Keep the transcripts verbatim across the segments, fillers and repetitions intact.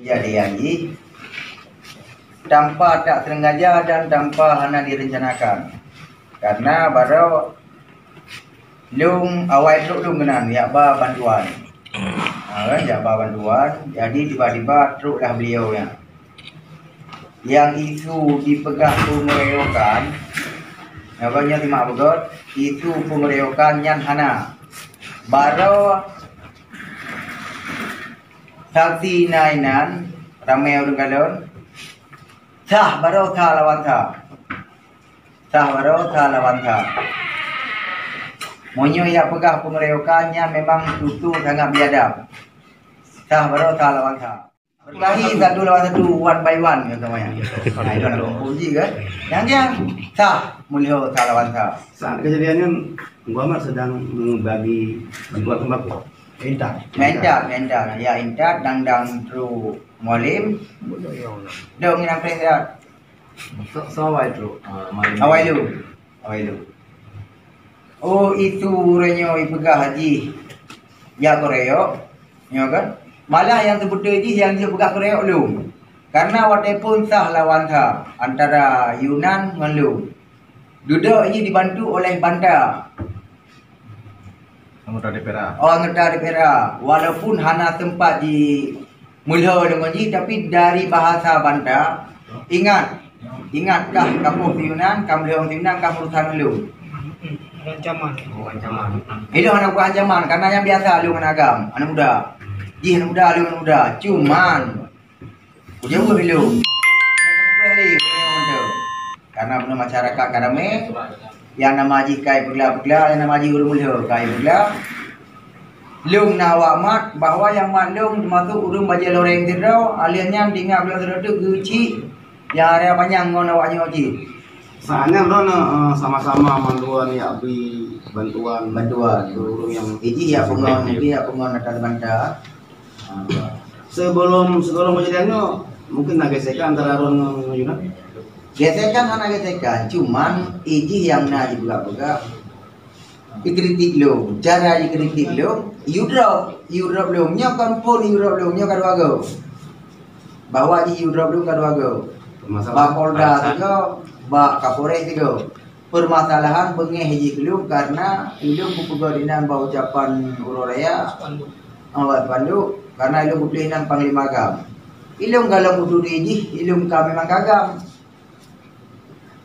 Jadi, Haji, tanpa tak sengaja dan tanpa hana direncanakan. Karena baru lôn awai trok lôn keunan, jak ba bantuan. Ha, kan, jak ba bantuan, jadi tiba-tiba troklah beliau nyan. Nyang isu dipeugah peungeroyokan, apa nyan simak beugöt, isu peungeroyokan nyan hana. Baru saksi na inan, ramé ureuëng kalon, sah baru sah lawan sah. Sah baroe sah lawan sah. Meunyoe jak peugah peungeroyokan nyan memang tutoe sangat biadab. Sah baroe sah lawan sah. Berkelahi satu lawan satu, one by one kata maya. Nah, itu nak kumpul ji kan. Yang dia sah, mulio sah lawan sah. Saat kejadian nyan, Muhammad sedang membagi bantuan sembako. Intat. Mentat, mentat. Ya, intat dang-dang tru mualim. Dong nginan preh. Sa-, sawai tu. Ah, mari. Awai lu. Awai lu. Oh, itu uroe nyoe ipeugah jih. Ya, keroyok. Nyoe kan? Malah nyang teubeutôi jih nyang jih peugah keroyok lôn. Karena watée phon sah lawan sah antara Yunan ngon lôn. Dudoe jih dibantu oleh Banta. Anggota D P R A. Oh, anggota D P R A. Walaupun hana sempat di meulhö deungon jih, tapi dari bahasa Banta, ingat, ingat kah kamoe si Yunan, ka meulhö si Yunan, ka meurusan lôn. Ada ancaman. Oh, ancaman. Ilôn hana bukan ancaman, karena nyang biasa lôn aneuk agam, aneuk muda. Jih aneuk muda, lôn aneuk muda. Cuman, kujaweueb ilôn. Karena bunoe masyarakat ka ramé, nyang nama jih kai peugla-peugla, nyang nama jih ureuëng meulhö kai peugla. Lôn na awak mat bahwa nyang mat lôn teumasuk ureuëng bajée loreng sidroe, alheuh nyan tingat bulan sidroe teuk geuchik nyang area panyang ngon awak nyoe jih. Saat nyan droeneuh, eh, sama-sama mandua neujak bri bantuan. Bantuan. Keu ureuëng nyang ijih ya peungon, ijih ya peungon atas Banta. Sebelum, sebelum kejadian nyoe, mungkin na gesekan antara droeneuh ngon Yunan? Gesekan hana gesekan, cuman ijih nyang na jipeugah-peugah. Dikritik lôn, cara dikritik lôn, you drop, you drop lôn. Nyoe kon phon you drop lôn, nyoe ka dua go. Bahwa jih you drop lôn ka dua go. Bak Polda sigo, bak Kapolres sigo. Permasalahan beungéh jih keu lôn karena ilôn kupeugot inan bak ucapan uroe raya, awak spanduk, karena ilôn kutuléh inan Panglima GAM. Ilôn galom kuturi jih, ilôn ka memang ka GAM.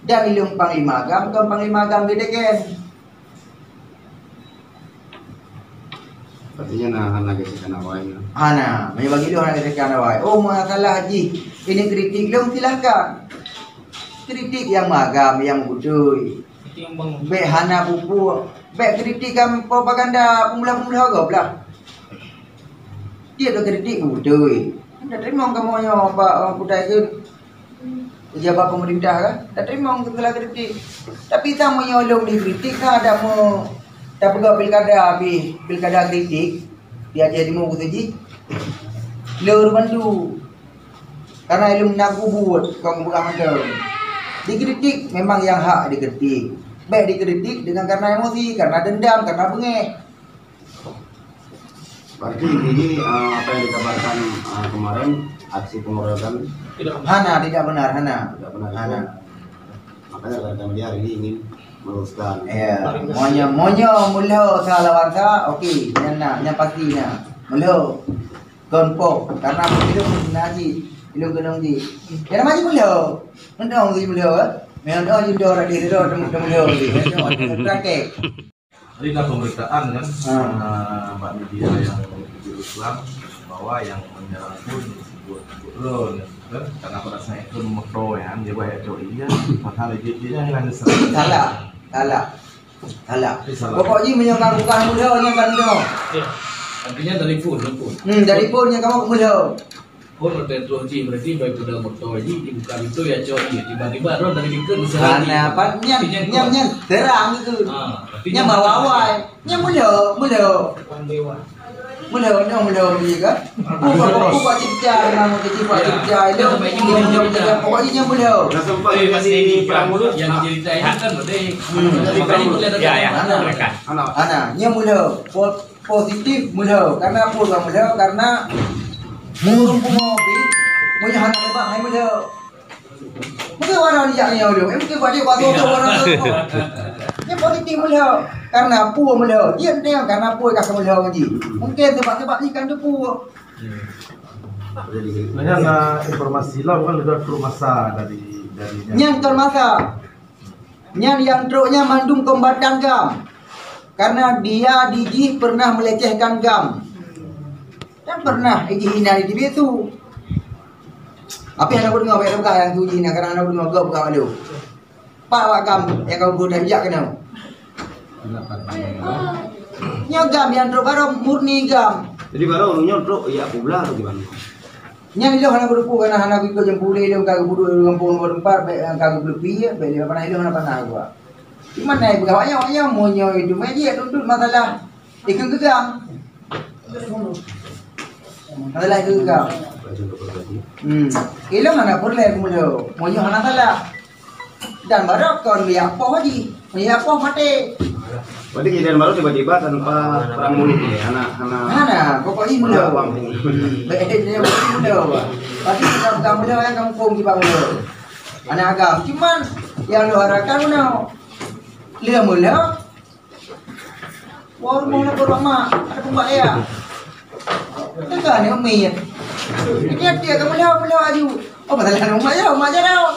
Dan ilôn Panglima GAM, kon Panglima GAM geuteken. Artinya na hana gesekan awai na. Hana, meunyoe bagi lôn hana gesekan awai. Oh, masalah jih ini kritik lôn, silahkan. Kritik nyang magam, nyang beutôi. Kritik nyang bangun. Bék hana pupuk, bék kritik kan propaganda peumulah-peumulah gob lah. Dia tu kritik beutôi. Dah terima kamu nyoe bak orang kutai ke? Pejabat pemerintah kan, tak terima segala kritik. Tapi sama nyolong dikritik kan ada mau tak pegang pilkada habis, pilkada kritik dia jadi mau kata ji. Lor bantu. Karena ilmu nak buat kau bukan macam. Dikritik memang yang hak dikritik. Baik dikritik dengan karena emosi, karena dendam, karena bengeh. Berarti ini, eh, apa yang dikabarkan, eh, kemarin, aksi pengeroyokan? Tidak. Hana, tidak benar, hana. Tidak benar itu. Hana. Makanya rekan media hari ini ingin meluruskan. Ya, monyong, monyong, mulo, salah warsa, oke, nyan na, nyan pasti na. Mulo, gonpo, karena begitu naji, ilung gunung ji. Ya, nama ji mulo. Mentong ji mulo, eh? Mentong ji mulo, tadi mulo, temu, temu mulo ji. Mentong, terakhir. Jadi, dalam pemberitaan kan, ah, eh, bak media nyang jurus Islam bahwa nyang menyerang pun sebut-sebut droe, kan? Karena pada saat itu motor kan, dia buat cok dia, padahal dia, dia kan serang. Salah, salah, salah. Itu salah. Pokok jih meunyoe ka bukan muda, nyoe kan muda. Ya. Artinya dari phone, dari phone. Hmm, dari phone nyang kamu muda. Oh, nonton terus ji, berarti baik pada motor ji, dibuka pintu ya cok ji. Tiba-tiba roh dari dekat misalnya. Hana, pat nyan, nyan, nyan, terang itu. Ah, tapi nyan nyan bawa awai. Nyan mulo, mulo. Mulo, nyoe mulo ji kan? Buka, buka cipta, memang cipta, cipta. Itu, pokoknya nyan mulo. Dah sempat jadi perang mulut. Yang cerita ini kan berarti. Hmm. Jadi perang mulut. Ya, ya. Hana. Hana. Hana, nyan mulo. Po-, positif mulo. Karena apa orang mulo? Karena ureueng pungo bi, Punya hana hebat, hai muda. Mungkin orang ni jak nyoe dulu. Eh, mungkin buat dia buat tu, tu orang tu. Dia politik mulia. Karena apa mulia? Dia dia karena apa dah mulia ngaji. Mungkin sebab-sebab ni kan tu pun. Hanya na informasi lah, bukan, sudah turun masa dari, dari Nyan kon masa. Nyan nyang trok nyan mandum kombatan GAM. Karena dia dijih pernah melecehkan GAM. Dan pernah ijih hina di T V tu. Tapi hana peudeungoe, bèk peugah nyang tu jih hina, karena hana peudeungoe, gob peugah malu. Pak awak GAM nyang ka buet dan jak keunoe. Nyoe GAM nyang trok baroe murni GAM. Jadi baroe ureueng nyoe trok jak peublah atau gimana? Nyan ilôn hana kuteupeu, karena hana kuikot jampu ulèe ilôn, ka geubuduek di gampông nomor empat, bèk ka geubeuleupie, bèk lé panah ilôn hana panah geuba. Cuman na peugah awak nyoe, awak nyoe meunyoe itu meujiek tuntut masalah ikheun keu GAM. Masalah ikheun keu GAM. Hmm. Ilôn hana peureulèe keu meunyoe, meunyoe hana salah. Dan baroe kon meuyak poh jih, meuyak poh maté. Berarti kejadian baru tiba-tiba tanpa perang mulut ni, anak-anak. Hana, pokok jih muda. Anak kampung. Bèk dia pokok jih muda. Tapi kita bukan muda yang kampung di Bangla. Anak agam. Cuman yang lu harapkan mana? Lé mula. Wah, rumah nak bermak, ada pembat ya. Tengah ni umi. Ini dia ke mula-mula aju. Oh, masalah rumah ya, rumah je dah.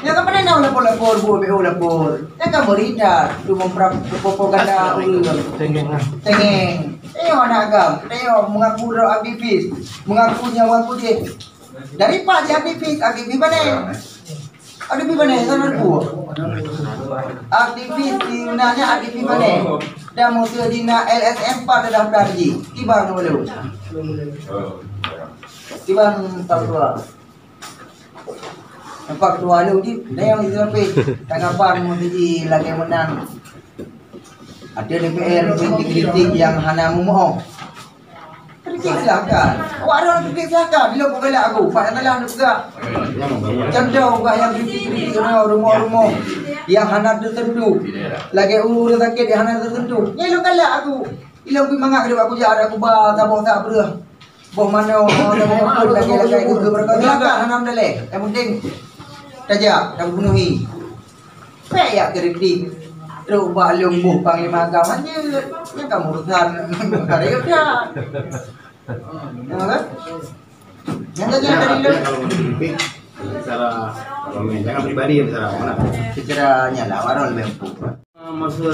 Ya kan pernah nak lapor-lapor, buat B O lapor. Ya kan berita tu mempropaganda urang. Tengeng. Tengeng. Tengok anak agam. Tengok mengaku roh aktivis. Mengaku nyawa kucing. Dari pak je aktivis, aktivis mana? Aktivis mana? Sana tu. Aktivis di mana? Aktivis mana? Dan musuh di na L S M empat dah daftar ji. Tiba tu belum. Tiba tak keluar. Nampak ketua lu di, dah yang itu sampai tanggapan mau jadi lagi menang. Ada D P R kritik-kritik yang hana memoh. Kritik silakan. Awak ada kritik silakan. Bila aku galak aku, pak yang telah nak pegang. Contoh, ubah yang kritik-kritik rumah-rumah yang hana tersentuh. Lagi urus sakit yang hana tersentuh. Ni lu galak aku. Bila aku mangat dia aku jahat aku ba tabok tak berah. Boh mano, boh mano, lagi-lagi ke berkata, silakan, hana daleh. Yang penting tajak dan penuhi. Pek ya kritik. Trok bak lôn boh panglima agam aja. Yang kamu urusan. Ada ya udah. Ya kan? Yang tadi yang tadi lôn. Kalau mengkritik secara komen, jangan pribadi ya, secara mana? Secara nyala, warung lebih empuk. Masa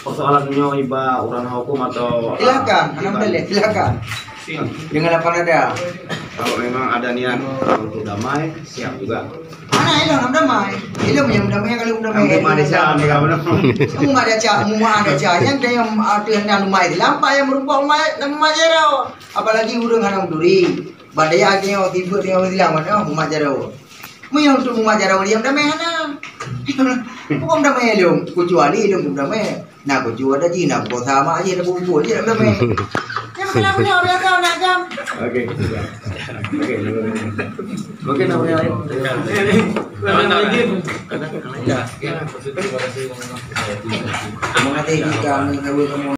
persoalan nyoe iba urang hukum atau, silakan, ah, alhamdulillah, silakan. Dengan lapang dada. Kalau memang ada niat untuk damai, siap juga. Mana ilong nak damai? Ilong yang damai kalau damai. Yang damai desa, damai kamu. Semua ada cak, semua ada cak. Yang dia yang ada yang damai, lampai yang merumpok damai, damai je tau. Apalagi urang hana duri. Badai ada yang tiba dengan Islam mana, umat jaro. Meunyoe untuk umat jaroe diam damai hana. Bukan damai lom, kecuali lom damai. Nah, kecuali ada jin, nah, kau sama aja, ada kumpul je damai. Yang kena punya orang kau nak jam. Okey, sudah. Okey, okey, okey. Okey, nama dia. Terima kasih kami, kami